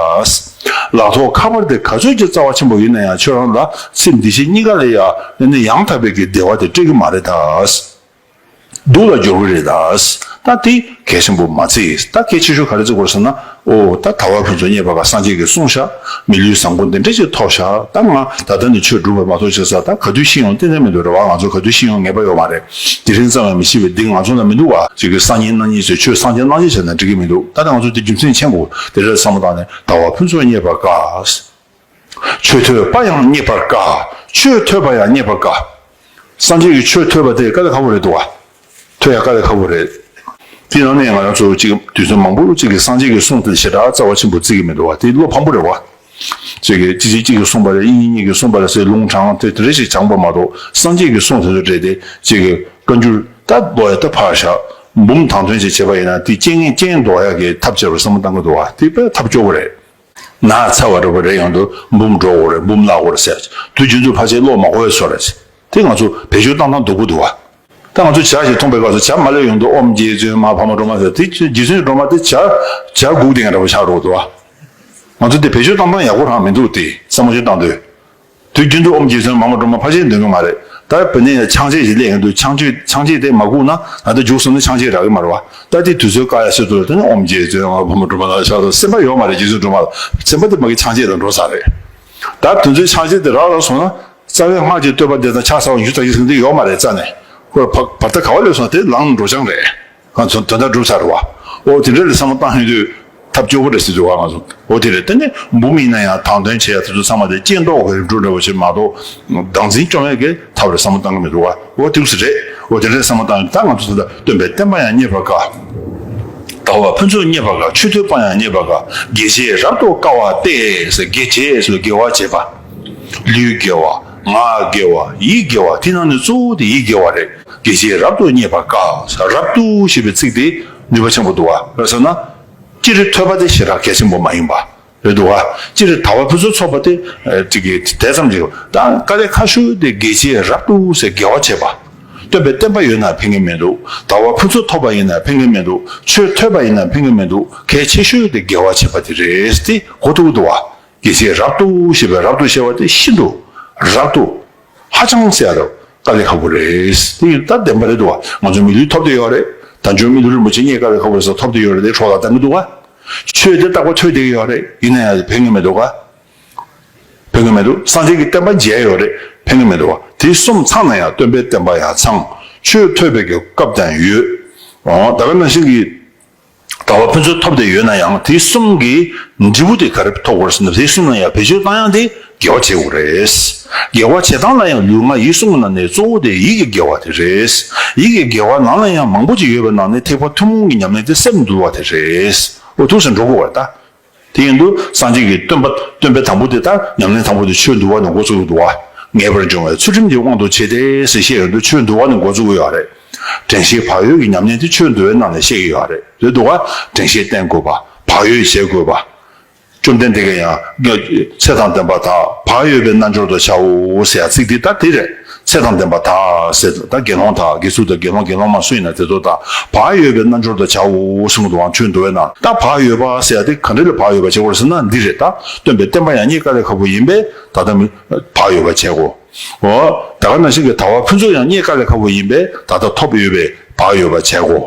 ལག་ཐོག་ཁ་པར་དེ་ག་ཚོད་ཀྱི་རྩ་བ་ཆེན་པོ་ཡིན་ན་ཡང་ཁྱོད་རང་ལ་ཚེ་འདི་ཕྱི་གཉིས་ཀ་ལ་ཡང་ནི་ཡང་དག་པའི་གི་བདེ་བ་དེ་སྤྲད་གི་མ་རེད་ད། སྡུག་ལ་སྦྱོར་གི་རེད་ད། ད་དེ་གལ་ཆེན་པོ་མ་བརྩི། ད་གལ་ཆེ་ཤོས་ག་རེ་བརྩི་དགོས་ཟེར་ན། ཨོ་ད་ཟླ་བ་ཕུན་ཚོགས་རྙེད་པར་དཀའ། སངས་རྒྱས་ཀྱིས་གསུངས་ཤག་མི་ལུས་བཟང་པོ་འདི་འདྲ་ཅིག་ཐོབ་ཤག་ད་ང་ད་ལྟ་ནས་ཆོས་སྒྲུབ་པ་མ་གཏོགས་བྱས་ཙང་ད་ག་དུས་ཤི་ཡོང་གཏན་ནས་མི་འདུག་རེད་བ། ང་ཚོ་ག་དུས་ཤི་ཡོང་ངེས་པ་ཡོད་མ་རེད། དེ་རིང་ཙམ་ཡང་མི་ཤི་བའི་གདེང་ང་ཚོ་ལ་མི་འདུག་བ། ཅིག་གི་སང་ཉིན་གནངས་ཉིན་ཟེར་ཆོས་སངས་རྒྱས་གནངས་ཉིན་བྱས་ན་འགྲིག་གི་མི་འདུག་ད་ལྟ་ང་ཚོ་དེ་རྒྱུ་མཚན་མཁྱེན་དགོས། དེ་འདྲ་བསམ་བློ་བཏང་ནས་ཟླ་བ་ཕུན་ཚོགས་རྙེད་པར་དཀའ། ཆོས་ཐོས་པ་ཡང་རྙེད་པར་དཀའ། ཆོས་ཐོས་པ་ཡང་རྙེད་པར་དཀའ། སངས་རྒྱས་ཀྱི་ཆོས་ཐོས་པ་དེ་དཀའ་ལས་ཁག་པོ་རེད་འདུག་བ། ཐོས་ཡག་དཀའ་ལས་ཁག་པོ་རེད། དེ་ནང་ནས་ང་རང་ཚོ་ཅིག་དུས་ཚོད་མང་པོ་ཅིག་གི་སངས་རྒྱས་ཀྱི་གསུང་དེ་ཞེ་དྲག་རྩ་བ་ཆེན་པོ་བརྩི་གི་མི་འདུག་བ། དེ་བློ་ཕམ་པོ་རེད་བ། ཅིག་གི་ཅི་ཅི་གཅིག་གིས་གསུངས་པ་རེད། ཨིན་ཡིག་གཉིས་ཀྱིས་གསུངས་པ་རེད་ཟེར་ལུང་དྲངས་དེ་དེ་འདྲ་ཞིག་སྦྱངས་པ་མ་གཏོགས་སངས་རྒྱས་ཀྱི་གསུང་དེ་ཚོ་འདྲ་དེ་ཅིག་གི་བཀའ་འགྱུར་ད་ལོ་ཡ་ད་ཕར་བཞག་འབུམ་དང་དོན་ཅིག་བྱས་པ་ཡིན་ན་དེ་རྐྱེན་ངན་རྐྱེན་ཟློག་ཡག་གི་ཐབས་བྱས་པར་བསམ་བློ་བཏང་གི་འདུག་བ། དེ་དཔེ་ཐབས་སྐྱོ་བོ་རེད། ན་ཚ་བ་འདྲ་བོ་རེད། ཡང་དུ་འབུམ་འགྲོ་དགོས་རེད། འབུམ་བརླག་དགོས་རེད་ཟེར། དུས་རྒྱུན་དུ་ཕལ་ཆེར་བློ་མ་འཁོར་བའི་བཟོ་རེད། དེ་ང་ཚོ་བེད་སྤྱོད་བཏང་སྟངས་སྡུག་པོ་འདུག་བ། ད་ང་ཚོ་ཇ་ཞིག་འཐུང་པའི་སྐབས་སུ་ཇ་མ་སླེབས་ཡོང་དུས་ཨོཾ་རྗེ་བཙུན་མ་འཕགས་མ་སྒྲོལ་མ་ཟེར་དེ་རྗེ་བཙུན་སྒྲོལ་མ་དེ་ཇ་ཇ་སྒུག་བསྡད་མཁན་འདྲ་བོ་ཆགས་འགྲོ་འདུག་བ། ང་ཚོ་དེ་བེད་སྤྱོད་བཏང་སྟངས་ཡག་པོ་རང་མི་འདུག་དེ་བསམ་བློ་ཞིག་བཏང་དུས། དུས་རྒྱུན་དུ་ཨོཾ་རྗེ་བཙུན་མ་འཕགས་མ་སྒྲོལ་མ་ཕལ་ཆེར་འདོན་གི་མ་རེད། ད་བོད་ནས་ཡང་ཆང་བཅད་ཞིག་སླེབས་ཡོང་དུས་ཆང་བཅད་ཆང་བཅད་དེ་མ་སྒུག་ན་ད་ལྟ་རྒྱུགས་སོང་ན་ཆང་བཅད་རག་གི་མ་རེད་བ། ད་དེ་དུས་ཚོད་བཀག་ཡ་ཟེར་དུས་ད་ནི་ཨོཾ་རྗེ་བཙུན་མ་འཕགས་མ་སྒྲོལ་མ་ལ་ཆགས་སོང་། སེམས་པ་ཡོད་མ་རེད། རྗེ་བཙུན་སྒྲོལ་མ་ལ་སེམས་པ་དེ་མ་གི་ཆང་བཅད་ལ་འགྲོ་ས་རེད། ད་དུས་ཚོད་ཆང་བཅད་དེ་རག་རག་སོང་ན་རྩ་བའི་སྔགས་ཀྱི་བསྟོད་པ་དེ་དང་ཕྱག་འཚལ་བ་ཡུ་ཙག་ཡིག་ཟིན་དེ་ཡོད་མ་རེད་རྩ་ནས། ཁོ་བར་བར་ཐག་ག་བ་སླེབས་སོང་དེ་ལངས་འགྲོ་ཆང་རེད། ང་ཚོ་དོན་དག་འགྲུབ་ཚར་བ། ཨོ་དེ་འདྲ་ལ་བསམ་བློ་བཏང་ཡོང་དུས་ཐབས་སྐྱོ་པོ་རེད་ཟེར་འདུག་བ། ང་ཚོ་ཨོ་དེ་རེད། དེ་ནས་འབུམ་ཡིན་ན་ཡང་དང་དོན་བྱེད་ཡ་དེ་ཚོ་ཚང་མ་དེ་རྐྱེན་ཟློག་གི་རིམ་གྲོ་འདྲ་བོ་ཞིག་མ་གཏོགས་བདག་འཛིན་སྐྱོང་ཡ་གི་ཐབས་རེད་བསམ་བློ་བཏང་གི་མི་འདུག་བ། ཨོ་དེ་ཚོ་རེད། ཨོ་དེ་འདྲ་བསམ་བློ་བཏང་ཡོང་ད་ང་ཚོ་ད་ལྟ་སྟོན་པའི་བསྟན་པ་ཡང་རྙེད་པར་དཀའ། ཟླ་བ་ཕུན་ཚོགས་རྙེད་པར་དཀའ། ཆོས་ཐོས་པ་ཡང་རྙེད་པར་དཀའ། དགེ་བྱེད་རབ་ཏུ་དཀའ་བ་སྟེ་ཟེར། དགེ་བྱེད་ཟེར་དགེ་བ་བྱེད་པ། ལུས་དགེ་བ། ངག་དགེ་བ། ཡིད་དགེ་བ། དེ་ནང་ནས་གཙོ་བོ་དེ་ཡིད་དགེ་བ་རེད། དགེ་བྱེད་རབ་ཏུ་རྙེད་པར་དཀའ། རབ་ཏུ་ཞེས་པའི་ཚིག་དེ་ནུས་པ་ཆེན་པོ་འདུག་བ། རེད་ཟེར་ན། སྤྱིར་ཐོས་པ་དེ་ཞེ་དྲག་གལ་ཆེན་པོ་མ་ཡིན་པ་རེད་འདུག་བ། སྤྱིར་ཟླ་བ་ཕུན་སུམ་ཚོགས་པ་དེ་ཨ་ཅིག་གི་དེ་ཙམ་ཅིག་ད་དཀའ་ལས་ཁག་ཤོས་དེ་དགེ་བྱེད་རབ་ཏུ་ཟེར་དགེ་བ་བྱེད་པ། སྟོན་པའི་བསྟན་པ་ཡོད་ན་ཕན་གི་མི་འདུག་ཟླ་བ་ཕུན་སུམ་ཐོགས་པ་ཡིན་ན་ཕན་གི་མི་འདུག་ཆོས་ཐོས་པ་ཡིན་ན་ཕན་གི་མི་འདུག་གལ་ཆེ་ཤོས་དེ་དགེ་བ་བྱེད་པ་དེ་རེད་དེ་གོ་ཐུབ་ཀྱི་འདུག་བ། དགེ་བྱེད་རབ་ཏུ་ཞེས་པའི་རབ་ཏུ་ཞེས་པ་དེ་ཤིན་ཏུ་རབ་ཏུ་ཧ་ཅང་ཟེར་ཡ་དེ་དཀའ་ལས་ཁག་པོ་རེད། དེ་ཡིན་ད་བདེན་པ་རེད་འདུག་བ། ང་ཚོ་མི་ལུས་ཐོབ་བསྡད་ཡོད་རེད། དལ་འབྱོར་མི་ལུས་རིན་པོ་ཆེ་རྙེད་དཀའ་ལས་ཁག་པོ་རེད་ཟེར་ཐོབ་བསྡད་ཡོད་རེད་དེ་འཕྲོ་བརླག་བཏང་གི་འདུག་བ། ཆོས་དེ་རྟག་པར་ཐོས་བསྡད་ཀྱི་ཡོད་རེད། ཡིན་ན་ཡང་ཕན་གི་མི་འདུག་ག་ཕན་གི་མི་འདུག་སངས་རྒྱས་ཀྱི་བསྟན་པ་མཇལ་ཡོད་རེད། ཕན་གི་མི་འདུག་བ། དེ་གསུམ་ཚང་ན་ཡང་སྟོན་པའི་བསྟན་པ་ཡང་ཚང་། ཆོས་ཐོས་པའི་གི་སྐབས་དང་ཡོད། འོ་ད་ག་ནང་བཞིན་གྱི་ཟླ་བ་ཕུན་སུམ་ཐོབ་བསྡད་ཡོད་ན་ཡང་དེ་གསུམ་གྱི་འབྲས་བུ་དེ་ག་རེ་ཐོབ་དགོས་རེད་ཟེར་ན། དེ་གསུམ་ན་ཡང་བེད་སྤྱོད་བཏང་ཡང་དེ་དགེ་བ་བྱེད་དགོས་རེད། དགེ་བ་བྱེད་སྟངས་ལ་ཡང་ལུས་ངག་ཡིད་གསུམ་གྱི་ནང་ནས་གཙོ་བོ་དེ་ཡིད་ཀྱི་དགེ་བ་དེ་རེད། ཡིད་ཀྱི་དགེ་བ་ནང་ལ་ཡང་མང་པོ་ཅིག་ཡོད་པའི་ནང་ནས་ཐེག་པ་ཐུན་མོང་གི་ཉམས་ལེན་དེ་སེམས་འདུལ་བ་དེ་རེད། འོ་ཐུགས་སུ་འགྲོ་དགོས་པ་རེད་ད། དེ་ཡིན་དུས་སངས་རྒྱས་ཀྱི་སྟོན་པ་སྟོན་པའི་དང་པོ་དེ་དང་ཉམས་ལེན་དང་པོ་དེ་ཆོས་འདུལ་བ་ནས་འགོ་བཙུགས་ཀྱི་འདུག་བ། ངེས་པར་འབྱུང་བའི་ཚུལ་ཁྲིམས་ཀྱི་དབང་དུ་བྱས་ཏེ་ཟེར་བཤད་ཡོང་དུས་ཆོས་འདུལ་བ་ནས་འགོ་བཙུགས་ཀྱི་ཡོད་རེད། དྲན་ཤེས་བག་ཡོད་ཀྱི་ཉམས་ལེན་དེ་ཆོས་འདུལ་བའི་ནང་ནས་བཤད་ཀྱི་ཡོད་རེད། རེད་འདུག་བ། དྲན་ཤེས་བསྟེན་དགོས་པ། བག་ཡོད་བྱེད་དགོས་པ། བཅོམ་ལྡན་འདས་ཀྱིས་ཡང་ཚེ་དང་ལྡན་པ་དག་བག་ཡོད་པའི་རྣལ་འབྱོར་དུ་བྱའོ་ཟེར་ཡ་ཚིག་འདི་ད་དེ་རེད། ཚེ་དང་ལྡན་པ་དག་ཟེར་ད་དགེ་སློང་དག་དགེ་ཚུལ་དང་དགེ་སློང་དགེ་སློང་མ་སུ་ཡིན་ན་དེ་ཚོ་དག་བག་ཡོད་པའི་རྣལ་འབྱོར་དུ་བྱའོ་གསུངས་འདུག་བ། ཆོས་འདུལ་བའི་ནང་ད་བག་ཡོད་པ་ཟེར་ཡ་དེ་ག་འདྲ་ལ་བག་ཡོད་པ་བྱེད་དགོས་ཟེར་ན་འདི་རེད། ད་སྟོན་པའི་བསྟན་པ་ཡང་རྙེད་དཀའ་ལས་ཁག་པོ་ཡིན་པས་ད་ལྟ་མི་བག་ཡོད་པ་བྱེད་དགོས། འོ། ད་ག་ནང་བཞིན་གྱི་དལ་བ་ཕུན་ཚོགས་ཡང་རྙེད་དཀའ་ལས་ཁག་པོ་ཡིན་པས། ད་ལྟ་ཐོབ་ཡོད་པས་བག་ཡོད་པ་བྱ་དགོ།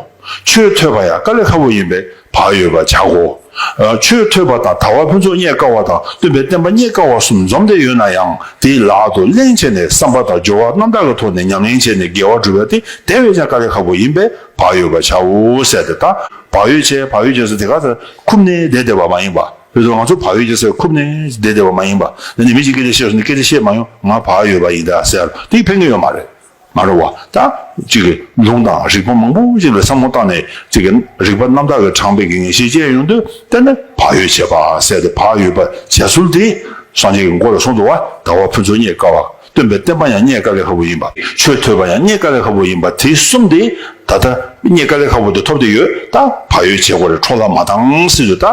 ཆོས་ཐོས་པ་ཡང་དཀའ་ལས་ཁག་པོ་ཡིན་པས་བག་ཡོད་པ་བྱ་དགོ། ཨ། ཆོས་ཐོས་པ་དང་དལ་བ་ཕུན་ཚོགས་རྙེད་དཀའ་བ་དང་སྟོན་པའི་བསྟན་པ་རྙེད་དཀའ་བ་གསུམ་འཛོམས་ཏེ་ཡོད་ན་ཡང་། དེ་ལག་ཏུ་ལེན་བྱས་ནས་བསམ་པ་དང་སྦྱོར་བ་རྣམ་དག་གི་ཐོག་ནས་ཉམས་ལེན་བྱས་ནས་དགེ་བ་སྒྲུབ་པ་དེ་དེ་བས་ཀྱང་དཀའ་ལས་ཁག་པོ་ཡིན་པས་བག་ཡོད་པ་བྱའོ་ཟེར་ཏེ། ད་བག་ཡོད་བྱས་བག་ཡོད་བྱས་ཟེར་དེ་ག་ཚོད་ཁུབ་ནས་བསྡད་བསྡད་པ་མ་ཡིན་པ། བོད་དུ་ང་ཚོ་བག་ཡོད་ཅེས་ཟེར་ཁུབ་ནས་བསྡད་བསྡད་པ་མ་ཡིན་པ། ནི་མི་གཅིག་སྐད་ཆ་བཤད་སོང་ནས་སྐད་ཆ་བཤད་མ་ཡོང་། ང་བག་ཡོད་པ་ཡིན་ད་ཟེར་དེ་ཕན་གྱི་ཡོད་མ་རེད། མ་རེད་བ། ད་ཅིག་གི་ལུང་དང་རིགས་པ་མང་པོ་ཅིག་ལ་བསམ་བློ་བཏང་ནས་ཅིག་གི་རིགས་པ་རྣམ་དག་གིས་དྲངས་པའི་གི་ངེས་ཤེས་སྐྱེ་ཡོང་དུས། དེ་ནི་བག་ཡོད་བྱེད་པ་ཟེར་ཏེ། བག་ཡོད་པ་བྱེད་ཚུལ་དེ་སངས་རྒྱས་ཀྱི་མགོ་ལ་གསུངས་འདུག་བ། དལ་བ་ཕུན་ཚོགས་རྙེད་དཀའ་བ། སྟོན་པའི་བསྟན་པ་ཡང་རྙེད་དཀའ་ལས་ཁག་པོ་ཡིན་པ། ཆོས་ཐོས་པ་ཡང་རྙེད་དཀའ་ལས་ཁག་པོ་ཡིན་པ། དེ་གསུམ་དེ་ད་ལྟ་རྙེད་དཀའ་ལས་ཁག་པོ་དེ་ཐོབ་སྟེ་ཡོད། ད་བག་ཡོད་བྱེད་དགོས་རེད། འཕྲོ་བརླག་མ་བཏང་ཟེར་དུས། ད་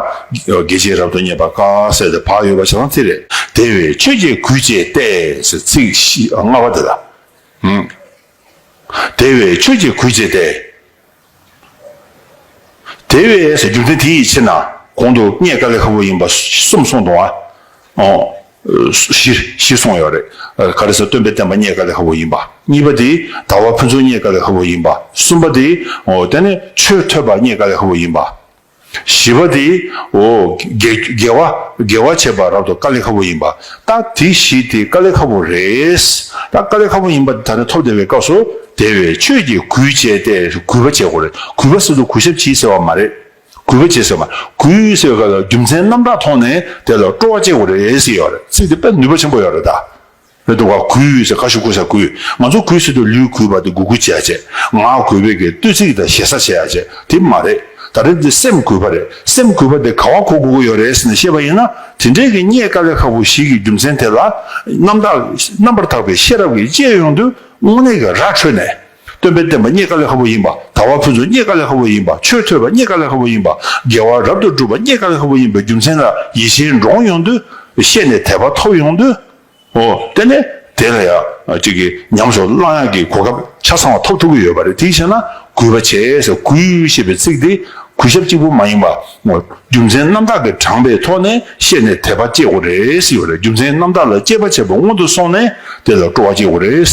དགེ་རྒྱས་རབ་ཏུ་བསྙེན་པ་དཀའ་ཟེར་ཏེ་བག་ཡོད་པ་བྱེད་སྟངས་དེ་རེད། དེ་བས་ཆོས་ཀྱི་གུས་བཅས་ཏེ་ཟེར་ཚིག་བཞི། ལྔ་པ་དེ་ལ། ཨང་། དེ་བས་ཆོས་ཀྱི་གུས་བཅས་ཏེ། དེ་བས་ཟེར་རྒྱུ་མཚན་དེ་ཡི་ཕྱིར་ན། གོང་དུ་རྙེད་དཀའ་ལས་ཁག་པོ་ཡིན་པ་གསུམ་གསུངས་འདུག་ཨ། ཨོ། བཞི། བཞི་གསུངས་ཡོད་རེད། ག་རེ་ཟེར། སྟོན་པའི་བསྟན་པ་རྙེད་དཀའ་ལས་ཁག་པོ་ཡིན་པ། གཉིས་པ་དེ་དལ་བ་ཕུན་ཚོགས་རྙེད་དཀའ་ལས་ཁག་པོ་ཡིན་པ། གསུམ་པ་དེ། ཨོ། དེ་ནི་ཆོས་ཐོས་པ་རྙེད་དཀའ་ལས་ཁག་པོ་ཡིན་པ། བཞི་པ་དེ། ཨོ། དགེ་དགེ་བ་དགེ་བ་བྱེད་པ་རབ་ཏུ་དཀའ་ལས་ཁག་པོ་ཡིན་པ། ད་དེ་བཞི་དེ་དཀའ་ལས་ཁག་པོ་རེད། ད་དཀའ་ལས་ཁག་པོ་ཡིན་པ་ད་ནི་ཐོབ་བསྡད་པའི་སྐབས་སུ། དེ་བས་ཆོས་ཀྱི་གུས་བཅས་ཏེ། གུས་པ་བྱེད་དགོས་རེད། གུས་པ་ཟེར་དུས་གུས་ཞབས་བྱེད་ཟེར་བ་མ་རེད། གུས་པ་བྱེད་ཟེར་བ། གུས་ཟེར་བའི་སྐབས་ལ་རྒྱུ་མཚན་རྣམ་དག་ཐོག་ནས་དེ་ལ་སྤྲོ་བ་སྐྱེ་དགོས་རེད་ཟེར་ཡོད་རེད། ཚིག་དེ་དཔེ་ནུས་པ་ཆེན་པོ་ཡོད་རེད་ད། རེད་འདུག་ག་གུས་ཟེར། ཁ་ཤུ་གུ་ས་གུས། ང་ཚོ་གུས་ཟེར་དུས་ལུས་གུས་པ་དེ་གུས་གུས་བྱས་བྱས། ངག་གུས་པའི་གི་བསྟོད་ཚིག་དང་ཞེ་ས་བྱས་ཡ་བྱས་དེ་མ་རེད། ད་རེས་འདི་སེམས་གུས་པ་རེད། སེམས་གུས་པ་དེ་ག་བ་གོ་དགོས་ཀྱི་ཡོད་རེད་ཟེར་ནས་བཤད་པ་ཡིན་ན། དེ་འདྲའི་གི་རྙེད་དཀའ་ལས་ཁག་པོ་བཞི་གི་རྒྱུ་མཚན་དེ་ལ་རྣམ་དག་རྣམ་པར་དག་པའི་ཤེས་རབ་ཀྱིས་དཔྱད་ཡོང་དུས། དངོས་གནས་ཀྱི་ར་འཕྲོད་ནས། སྟོན་པའི་བསྟན་པ་རྙེད་དཀའ་ལས་ཁག་པོ་ཡིན་པ། དལ་བ་ཕུན་ཚོགས་རྙེད་དཀའ་ལས་ཁག་པོ་ཡིན་པ། ཆོས་ཐོས་པ་རྙེད་དཀའ་ལས་ཁག་པོ་ཡིན་པ། དགེ་བ་རབ་ཏུ་སྒྲུབ་པ་རྙེད་དཀའ་ལས་ཁག་པོ་ཡིན་པའི་རྒྱུ་མཚན་ལ་ཡིད་ཆེས་འདྲོངས་ཡོང་དུས། ཤེས་ནས་དད་པ་ཐོབ་ཡོང་དུས། འོ། དེ་ནས་དེ་ལ་ཡང་ཅིག་གི་ཉམས་སུ་བླང་ཡག་གི་གོ་སྐབས་ཆ་ཚང་བ་ཐོབ་ཐུབ་ཀྱི་ཡོད་པ་རེད། དེ་བྱས་ན་གུས་པ་བྱས་ཟེར། གུས་ཞེས་པའི་ཚིག་དེ་གུས་ཞབས་གཅིག་པུ་མ་ཡིན་པ། རྒྱུ་མཚན་རྣམ་དག་གིས་དྲངས་པའི་ཐོག་ནས་ཤེས་ནས་དད་པ་སྐྱེ་དགོས་རེད་ཟེར་ཡོད་རེད། རྒྱུ་མཚན་རྣམ་དག་ལ་དཔྱད་པ་བྱས་པ་སྔོན་དུ་སོང་ནས་དེ་ལ་སྤྲོ་བ་སྐྱེ་དགོས་རེད།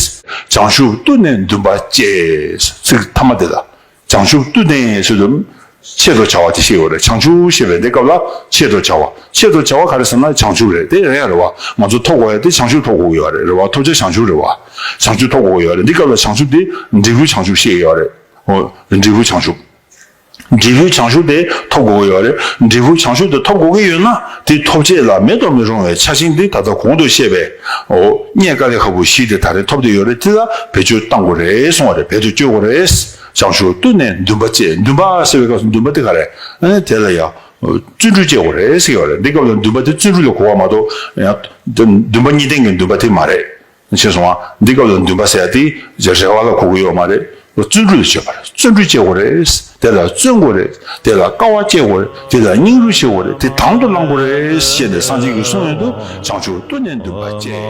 བྱང་ཆུབ་ཏུ་གནས་འདུན་པ་བསྐྱེད། ཚིག་མཐའ་མ་དེ་ལ། བྱང་ཆུབ་ཏུ་གནས་ཟེར་དུས་ཆེད་དུ་བྱ་བ་དེ་བཤད་ཡོད་རེད། བྱང་ཆུབ་ཞེས་པའི་འདི་སྐབས་ལ་ཆེད་དུ་བྱ་བ། ཆེད་དུ་བྱ་བ་ག་རེ་ཟེར་ན་བྱང་ཆུབ་རེད། དེ་རེད་ཡ་རེད་བ། ང་ཚོ་ཐོབ་དགོས་ཡ་དེ་བྱང་ཆུབ་ཐོབ་དགོས་ཡོད་རེད། རེད་བ། ཐོབ་བྱ་བྱང་ཆུབ་རེད་བ། བྱང་ཆུབ་ཐོབ་དགོས་ཡོད་རེད། འདི་སྐབས་ལ་བྱང་ཆུབ་དེ་འབྲས་བུའི་བྱང་ཆུབ་བཤད་ཡོད་རེད། འོ། འབྲས་བུའི་བྱང་ཆུབ། འབྲས་བུའི་བྱང་ཆུབ་དེ་ཐོབ་དགོས་ཀྱི་ཡོད་རེད། འབྲས་བུའི་བྱང་ཆུབ་དེ་ཐོབ་དགོས་ཀྱི་ཡོད་ན། དེ་ཐོབ་བྱེད་ལ་མེད་དུ་མི་རུང་བའི་ཆ་ཤས་འདི་ད་ལྟ་གོང་དུ་བཤད་པའི། འོ། རྙེད་དཀའ་ལས་ཁག་པོ་བཞི་དེ་ད་རེས་ཐོབ་བསྡད་ཡོད་རེད། དེ་ལ་བེད་སྤྱོད་གཏང་དགོས་རེད་གསུངས་པ་རེད། བེད་དུ་བཅོལ་དགོས་རེད། བྱང་ཆུབ་ཏུ་གནས་འདུན་པ་བསྐྱེད། འདུན་པ་ཟེར་བའི་སྐབས་སུ་འདུན་པ་དེ་ག་རེད། ཨ་ནི་དེ་ལ་ཡང་བརྩོན་འགྲུས་བསྐྱེད་དགོས་རེད་ཟེར་གྱི་ཡོད་རེད། འདི་སྐབས་ལ་འདུན་པ་དེ་བརྩོན་འགྲུས་ལ་གོ་བ་མ་གཏོགས། ཡང་འདུན་པ་གཉིས་ལྡན་གྱི་འདུན་པ་དེ་མ་རེད། ཤེས་སོང་ང་། འདི་སྐབས་ལ་འདུན་པ་ཟེར་ཡ་དེ་རེ་བ་ལ་གོ་གི་ཡོད་མ་རེད། བརྩོན་འགྲུས་ལ་བརྗོད་པ་རེད། བརྩོན་འགྲུས་བསྐྱེད་དགོས་རེད། དེ་ལ་བརྩོན་དགོས་རེད། དེ་ལ་དཀའ་བ་སྤྱད་དགོས་རེད། དེ་ལ་སྙིང་རུས་བྱེད་དགོས་རེད། དེ་དང་དུ་བླང་དགོས་རེད་ཞེས་ནས་སངས་རྒྱས་ཀྱིས་གསུངས་ཡོད་དུས། བྱང་ཆུབ་ཏུ་གནས་འདུན་པ་བསྐྱེད།